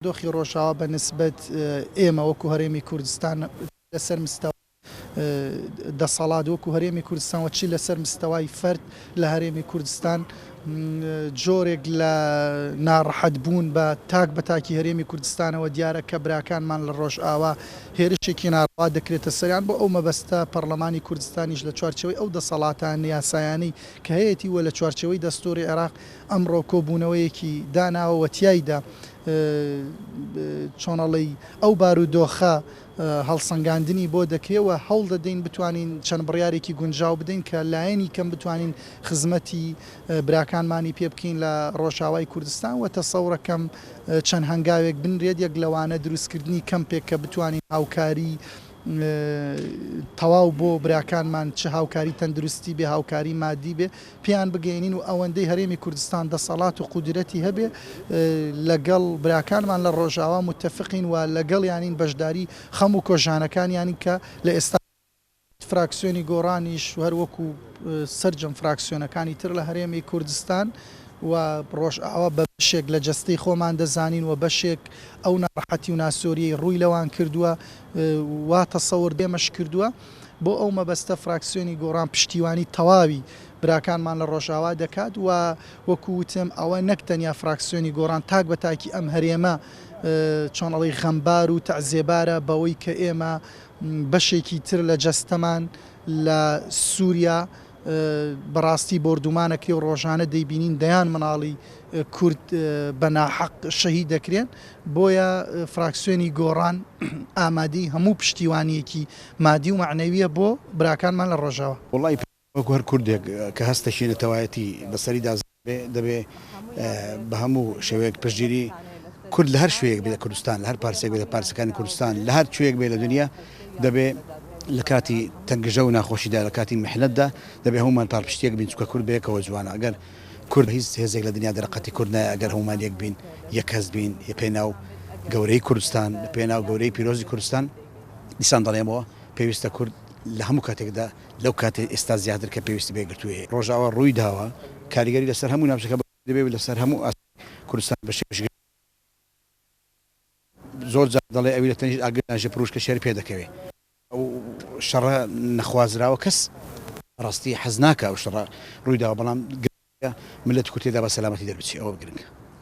دۆخی ڕۆژاوا بە نسبەت ئێمە وەکو هەرێمی کوردستان لەسەر مستەوای دەسەڵات وەکو هەرێمی کوردستان و چی لەسەر مستەوای فەرد لە هەرێمی کوردستان جۆرێک لە ناڕەحەت بوون بە تاک بە تاکی هەرێمی کوردستانەوە دیارە کە براکانمان لە ڕۆژئاوا هێرشێکی ناڕەوا دەکرێتە سەریان بۆ ئەو مەبەستە پەڕلەمانی کوردستانیش لە چوارچێوەی ئەو دەسەڵاتان یاسایانەی کە هەیەتی و لە چوارچێوەی دەستووری عێراق ئەمڕۆ کۆبوونەوەیەکی داناوە و تیایدا چۆنەڵێی ئەو بارودۆخە هەڵسەنگاندنی بۆ دەکرێ و هەوڵ دەدەین بتوانین چەند بڕیارێکی گونجاو بدەین کە لایەنی کەم بتوانین خزمەتی براکانمانی پێ بکەین لە ڕۆژاوای کوردستان و تەسەورەکەم چەند هەنگاوێک بنرێت یەک لەوانە دروستکردنی کەمپێک کە بتوانین هاوکاری تەواو بۆ براکانمان چ هاوکاری تەندروستی بێ هاوکاری مادی بێ پێیان بگەیەنین و ئەوەندەی هەرێمی کوردستان دەسەڵات و قودرەتی هەبێ لەگەڵ براکانمان لە ڕۆژاوا موتەفقین و لەگەڵیانین بەشداری خەم و کۆژانەکانیانین کە لە ئێستا فراکسیۆنی گۆڕانیش هەر وەکو سەرجەم فراکسیۆنەکانی تر لە هەرێمی کوردستان و ڕۆژئاوا بە بەشێک لە جەستەی خۆمان دەزانین و بەشێک ئەو ناڕەحەتی و ناسۆریەی ڕووی لەوان کردووە وا تەسەور ئێمەش کردووە. بۆ ئەو مەبەستە فراکسیۆنی گۆڕان پشتیوانی تەواوی براکانمان لە ڕۆژئاوا دەکات و وەکو وتم ئەوە نەک تەنیا فراکسیۆنی گۆڕان تاک بە تاکی ئەم هەرێمە چۆن ئەڵێی غەمبار و تەعزێبارە بەوەی کە ئێمە بەشێکی تر لە جەستەمان لە سوریا بەڕاستی بۆردومانەکرێ و ڕۆژانە دەیبینین دەیان مناڵی کورد بە ناحەق شەهید دەکرێن، بۆیە فراکسیۆنی گۆڕان ئامادەی هەموو پشتیوانیەکی مادی و مەعنەویە بۆ براکانمان لە ڕۆژاوا. وەڵای وەکو هەر کوردێک کە هەستێکی نەتەوایەتی بەسەریدا زاڵ بێ دەبێ بە هەموو شێوەیەک پشتگیری کورد لە هەر شوێیەک بێ لە کوردستان لە هەر پارچەیەک بێ لە پارچەکانی کوردستان لە هەر کوێیەک بێ لە دنیا دەبێ لە کاتی تەنگژە و ناخۆشیدا لە کاتی میحنەتدا دەبێ هەموومان پاڵپشتیەک بین چونکە کورد بەیەکەوە جوانە ئەگەر کورد هیچ هێزێک لە دنیا دەرەقەتی کورد نایە ئەگەر هەموومان یەک بین یەک هەست بین لە پێناو گەورەی کوردستان لە پێناو گەورەی پیرۆزی کوردستان دیسان دەڵێمەوە پێویستە کورد لە هەموو کاتێکدا لەو کاتەی ئێستا زیاتر کە پێویستی بە یەکگرتوویی هەیە. ڕۆژئاوا ڕووی داوە کاریگەری لەسەر هەموو ناوچەکە دەبێت و لەسەر هەموو ئاستی کوردستان بە شێوەیەکی گشتی. زۆر جار دەڵێ ئەوی لە تەنیشت ئاگر دانیشێ پرووشکە شێر پێ دەکەوێ. ئەو شەڕە نەخوازراوە کەس بەڕاستی حەز ناکا ئەو شەڕە ڕووی داوە بەڵام گرنگە مللەتی کورد تێدا بە سەلامەتی دەربچێ ئەوە گرنگە.